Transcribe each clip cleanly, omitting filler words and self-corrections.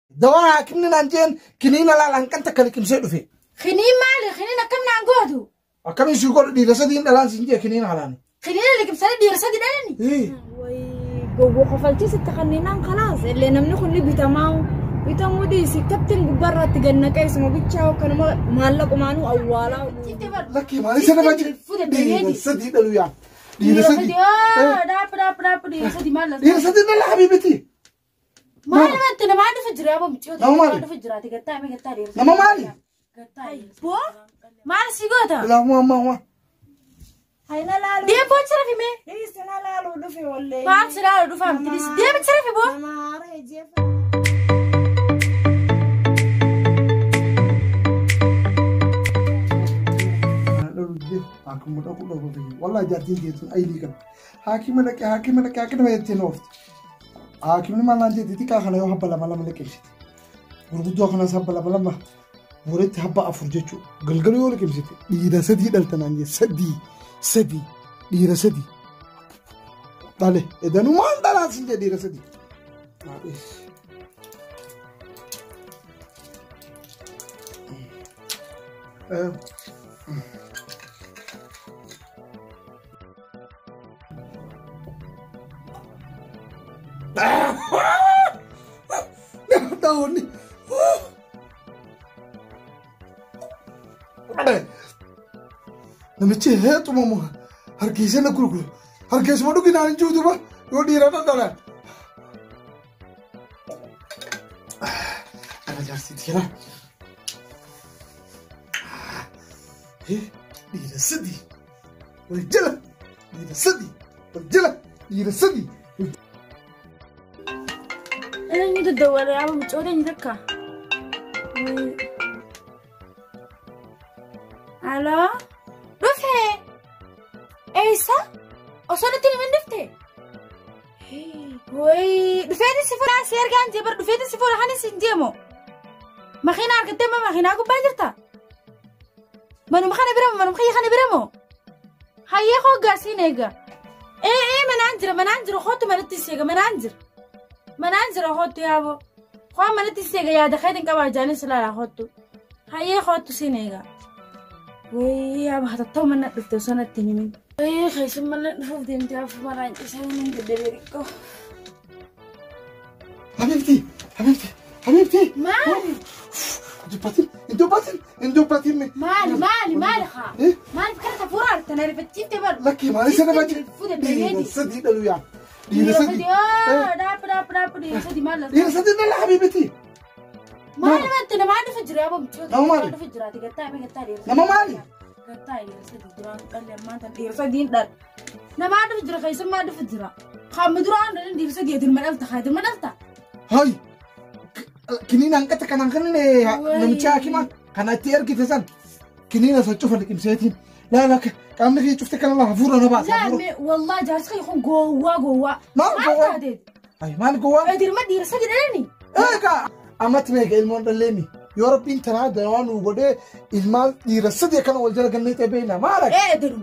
Dawaa haakimni naan jeen kiniina laal hanqan takka liqimsee dhufe. Kiniin maali? Kiniin akkam naan gootu? Akkamiin sii godhu dhiira sadiin dhalaan siin jee kiniina halaani. Kiniina liqimsanii dhiira sadi dhalani? Gowwoo kofalchiisitti kanneenaan kalaas illee namni kun ni bitamaa bitamuu dhiisi kattiin gubbaarraatti gad naqee isuma bichaa kanuma maallaqumaanuu awwaalaa. Lakkii maali isa nama dhiira sadii dhalu yaa. Dhiira sadii. Dhaabbi dhaabbi dhaabbi dhiira sadii maal Dhiira sadii dhala habiibiti. Maal namatti namaa dhufu jira aboo miccoo Nama maali? dhufu jiraati gattaa mee gattaa dhiira. Nama maali? Boo maal si goota? Ilaamu amma amma. Hayna laaluu. Deeboo jira fimee. Dhiisi na laaluu dhufe wallee. Maal si laaluu dhufa miti dhiisi deebi jira fi boo. Nama haara ejeefa. Haakima dhaquu dhaquu wallahi jaartiin keessun ayilii qabdi. Haakima dhaqee haakima dhaqee haakima jettee oofti. Haakimni maal naan jetti xiqqaa kana yoo habba lama lama liqimsite. Gurguddoo kanas habba lama lama walitti habba afur jechuudha. Galgala yoo liqimsite dhiira sadii dhalta naan jee sadii sadii dhiira sadii. Dhale edanumaan dhalaan sin jee dhiira sadii. Daawwanni. Namichi heexumamu harkiisee na gurguru. Harkeessuma dhuginaan hin jiru duuba yoo dhiira dhandhalaan. Kana jaarsiiti jira. Dhiira sadii wal jala dhiira sadii wal jala dhiira sadii. Eenyu daddawwalee aboo miccoo eenyu takka? Aloo dhufe eessa? Osoo nutti himin dhufte? Wayi dhufeeti si fuula si ergaan jee bar dhufeeti si fuula kanis hin deemu. Makiina argattee ma makiinaa gubbaa jirta? Manuma kana bira manuma kiyya kana bira moo? Hayyee hoggaa siin eega. Ee ee manaan jira manaan jira kootu manatti si eega manaan jira. Manaan jira kootu yaaboo. Waan manatti si eega yaada keetiin qabaa jaanis ilaalaa kootu. Hayyee kootu siin eega. Wayii yaaba hatattoo mana dhufte osoo natti hin himin. Wayii keessummaa dhufuuf deemtee hafu maraan ciisee hin deddeebi'e xiqqoo. Habibti habibti habibti. Maali? Dubbatin hin dubbatin hin dubbatin. Maali maali maali haa? Maaliif kana tafuura argtan ariifachiifte bar. Lakkii maali isa nama dhiira sadii dhalu yaa. Dhiira sadii. Dhaabbi dhaabbi dhaabbi dhiira sadii maal Dhiira sadii dhala habiibiti. Maal namatti namaa dhufu jira aboo miccoo Nama maali? dhufu jiraati gattaa mee gattaa dhiira. Nama maali? Gattaa dhiira sadii duraan dhalli ammaan tan dhiira sadiin dhal. Namaa dhufu jira keessummaa dhufu jira. Hamma duraan dhalli dhiira sadii eetiin madhalta haatiin madhalta. Hayi. Kiniina hanqata kanaan kan namicha haakima kana itti ergite san kiniina san cufa liqimseetiin laala qaamni kiyya cufte kana lafa hafuura na baasa. Laa mee wallaahi jaarsi kiyya kun gowwaa gowwaa. Maal gowwaa? taateeti? Hayi maal gowwaa? Eetiin dhiira sadii dhalani? Eegaa ammatti meeqa ilmoon dhalleemi yoo rabbiin tanaa dawaa nuu godhee ilmaan dhiira sadii akkana wal jala gannee ta'e beekna maal akka? Ee eetiin.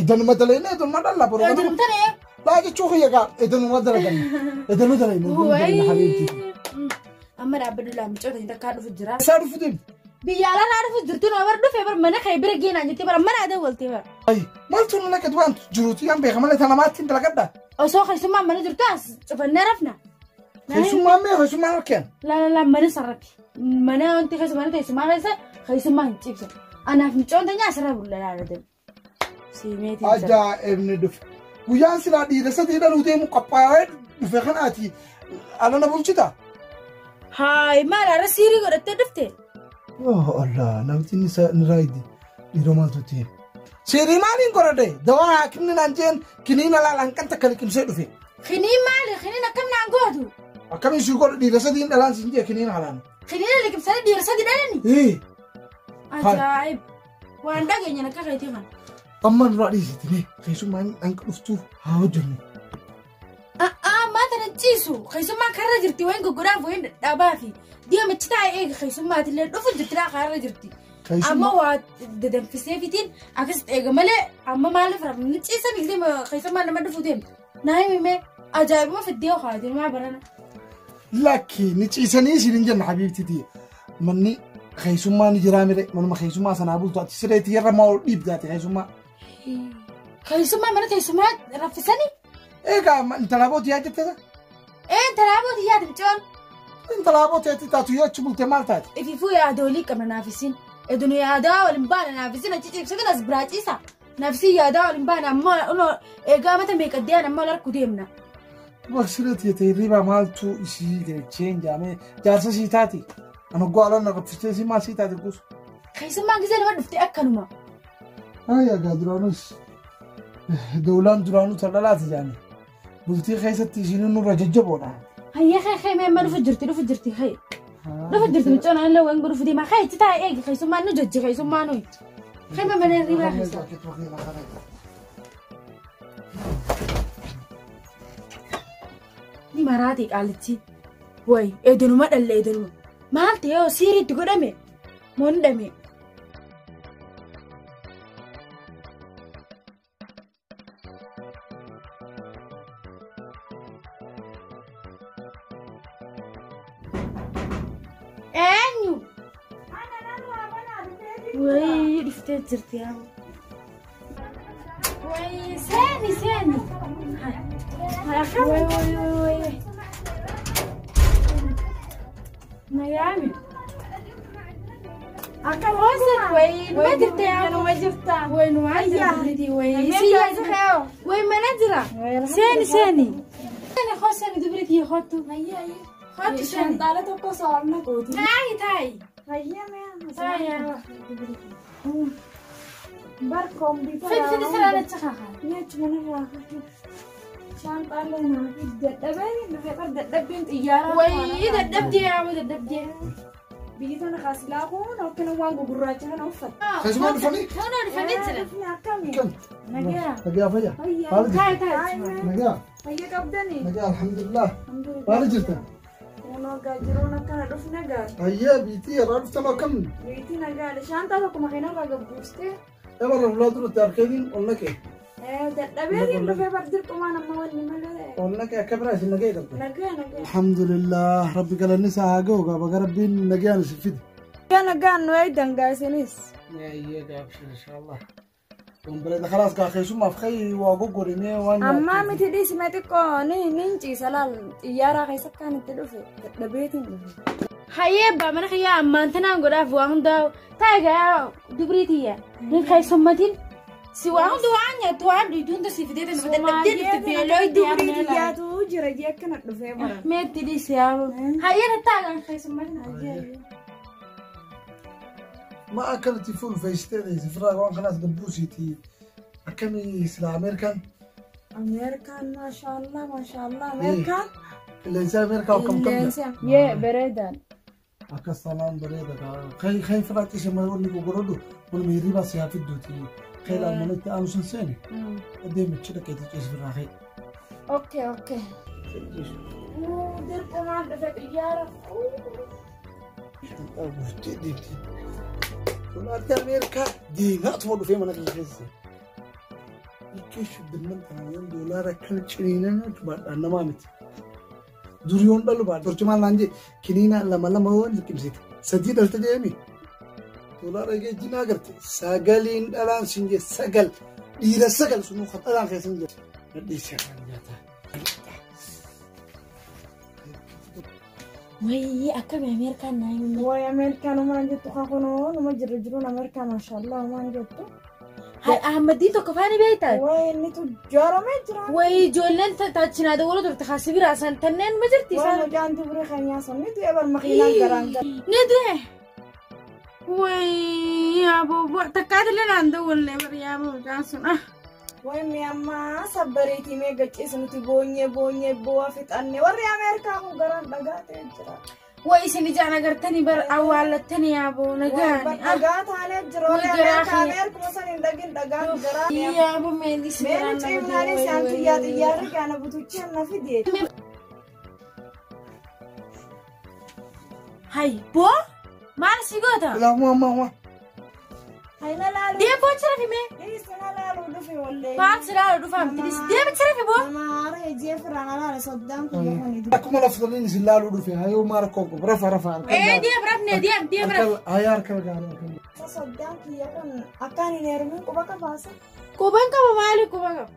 Edanuma dalayne edanuma dhalla boroo. Eetiin tanee. Laa jechuu kiyya gaa edanuma dalaganne edanuma dalayne edanuma habiibti. Amma dhaabbadhu laa miccoo ta'in takkaa dhufu jira. Isaa dhufu deemi. Biyya alaa dhufu jirtu nama bar dhufe bar mana kee bira geenaan jettee bar mana adii waltee bar. Ayi maaltu nu naqatu waan jiruutu yaan beeka malee tana namaatti hin dalagadha. Osoo keessummaan mana jirtu as cufannee rafna. Keessummaan mee keessummaan harkeen. Laa laa laa mana sarrafi. Mana wanti keessa mana teessumaa keessa keessummaa hin ciibsan. Anaaf miccoon tanya asirra bulla laala deemu. Siimeetiin jira. Ajaa'ibni dhufe. Guyyaan silaa dhiira sadii dhaluu deemu qophaa'ee dhufe kanaati ala na bulchita. Haay maal har'a siirii godhattee dhufte? Oh Allah namti ni raayidi dhiira maaltu ta'e. Siirii maaliin godhadhe dawaa haakimni naan jeen kiniina laal hanqan takka liqimsee dhufe. Kiniin maali? Kiniin akkam naan gootu? Akkamiin sii godhu dhiira sadiin dhalaan siin jee kiniina halaan. Kiniina liqimsanii dhiira sadii dhalani? Ajaa'ib! Waan dhageenye akka keetii kana. Amma nurraa dhiisiti mee keessummaan hanqa dhuftuu haa hojjennu. Maa tana ciisu keessummaan karra jirti wayin goggodaaf wayin dhadhaabaa fi deemichi taa'ee eega keessummaatillee dhufu jirti laa karra jirti. Amma waa dadanfisee fitiin akkasitti eega malee amma maaliif rafni ciisa miti keessummaan nama dhufu deemti. Naa himi mee ajaa'ibuma fiddee haatiin maa barana. Lakki ni ciisanii isin hin jenna habiibtiiti. Manni keessummaa ni jiraa mire manuma keessummaa sanaa bultu ati sireetii irra maa ol dhiibdaate keessummaa. Keessummaa mana teessumaa raffisanii? Egaa intala bootii yaa jettee? Ee intala bootii yaa dimcoon. Intala bootii ati taatu yoo achi bulte maal taate? Ififuu yaada olii qabna naafisiin. Edunu yaadaa waliin baana naafisiin achi ciibsatin as biraa ciisa. Naafisiin yaadaa waliin baana ammoo egaa mata meeqaddee amma ol harku deemna. Sireetii jettee hirriba maaltu isii galchee hin jaamee jaarsa sii taati. Ani go'aala na raffistee sii maal sii taate guusu. Keessummaan gisee nama dhuftee akkanuma. Ay egaa duraanuus doolaan duraanuu tolalaati jaani. Bultii keessatti isiin nurra jajjaboodha. Hayyee kee kee mee amma dhufu jirti dhufu jirti kee. Dhufu jirti micoon illee waan godhuuf deema kee itti taa'ee eegi keessummaan nu jajji keessummaan nuyi. Kee mee mana hirribaa keessa. Ni maraate qaalichi. Wayi eedonuma dhalle eedonuma. Maal ta'e yoo siiriitti godhame moo ni dhame. Eenyu? Wayi dhuftee jirti yaa. Wayi seeni seeni. Wayi wayi wayi. Nagaami. Akka hoosan wayi numa jirta yaa. Numa jirta. Wayi numa jirti wayi. Wayi mana jira. Seeni seeni. Seeni hoosani dubritii hoottu. Hoottu seeni. Shantaala tokko soorna gooti. Taayi taayi. Hayya mee. Taayi yaa. Bar kompiitara. Fidi fidi sarara chakaakaa. Nyaachuma narraa. Shantaala naaf dadhabeen dhufee bar dadhabbiin xiyyaara. Wayi dadhabdee yaa dadhabdee. Biyyi tana kaasilaa kun akkana waan gugurraacha kana uffata. Keessummaa dhufanii? Kana dhufanii jira. Dhufni akkami? Nagaa. Nagaa fayyaa. Maal jirta? Taayi taayi. Nagaa. Fayya qabdanii? Nagaa alhamdulillah. Maal jirta? Kunoo gaajiroon akkana dhufne gaari. Hayyee biitii irraa dhuftan akkam? Biitii nagaadha. Shantaa tokko makiinarraa gabbuustee. Ebarra fuula duratti harkeetiin ol naqee. Dadhabeetiin dhufee bar dirqumaan amma wanni malee. Ol naqee akka biraa isin nagee qabda. Nagaa nagaa. Alhamdulillah rabbi galanni isaa haa ga'u gaafa gara rabbiin nagaan isin fide. Nagaa nagaan nu eegdan gaasinis. Hayyee gaafshin inshaallah. Wambareeda khalaas gaa keessummaaf kayii waa goggorimee waan. Ammaa miti dhiisime xiqqoo ni nin ciisa laal xiyyaaraa keessa akkaan itti dhufe dadhabeetiin dhufe. Hayyee abbaa mana kiyyaa ammaan tanaan godhaaf waa hundaa'u taayi gaa dubrii tiyya ni keessummatiin si waa hundi waan nyaattu waan dhugdu hunda si fidee tan dadhabdee dhufte beeloo Dubrii xiyyaatu jira jee akkana dhufee bara. Meetti dhiise yaa hayyee tattaagaan keessummatiin. Ma akkanatti fuulfeessitee dheesse firraa waan kanaas gabbuusiiti akkamii sila Ameerikaan? Ameerikaan maashaallah maashaallah Ameerikaan. Qilleensi Ameerikaa akkam qabda? Yee bareedaan. Akkas taanaan bareeda kaa. Kay firraa ciise malee wanni goggorodhu wanuma hirribaa si haa fidduuti. Kay laal manatti aanu san seene. Adeemichi dhaqeetii ciise firraa kay. Okay okay. Dirqumaan dhufe xiyyaara. Shantaa guuttee deemti. Doolaarri Ameerikaa deemaatuma dhufee mana kee keessa. Ilkeessu damman tanaan doolaara akkana ciniinan baadhaan namaa miti. Dur yoon dhalu baadha. Torchi maal naan jee kiniina lama lama yoo liqimsite sadii dhalte jeemi. Doolaara geejjinaa agarte sagaliin dhalaan siin jee sagal dhiira sagal sunuu kan dhalaan keessa hin jee. Nadhiisee kan nyaataa. Wayii akkami Ameerikaan naa himu. Wayi Ameerikaan umaan jettu kaa kunoo numa jirru jiruun Ameerikaa maashaallah umaan jettu. Hay Ahmadiin tokko faana beektaa? Wayi inni tujjaaramee jira. Wayi ijoolleen taachinaa dawwala turte kaasi biraa san tanneen ma jirti Wayi isaan. mucaan dubrii keenyaa sun ni du'e bar makiinaan garaan gara. Ni du'e. Wayi yaaboo takkaatillee naan dawwallee bari yaaboo mucaan sun ah. Wayi mi ammaa sabbariitii mee gacciisu nuti boonyee boonyee bu'aa fixanne warri Ameerikaa kun garaan dhagaa ta'e jira. Wayi isin ijaan agartanii bar awwaallattanii yaaboo Wayi nagaani. dhagaa taanee jira warri Wayi garaa Ameerikaa kiyya. Ameerikuma san hin dhagin dhagaan garaa. Yaaboo meenis Mee nu ciimnaanis aan xiyyaa xiyyaarri kana butuchee na fide. Hay boo maal si goota? Ilaa waa waa waa. Hayna laalu. Deeboo jira fimee. Dhiisina laaluu dhufe dhufe wallee. Maal silaa dhufaa miti deemi sirriifi boo. Nama haara ejjee firaan alaala soddaan kiyya kuni. Akkuma laftaniin isin laaluu dhufe hayoo maal rakkoo qabu rafa rafa harka. Ee deem rafne deem deem raf. Hayyaa harka gaarii harka. Soddaan kiyya kun akkaan hin heerumin quba qabaasa. Quban qaba maali quba qaba.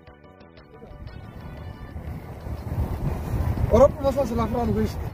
Oromoo masaa silaa firaan geessite.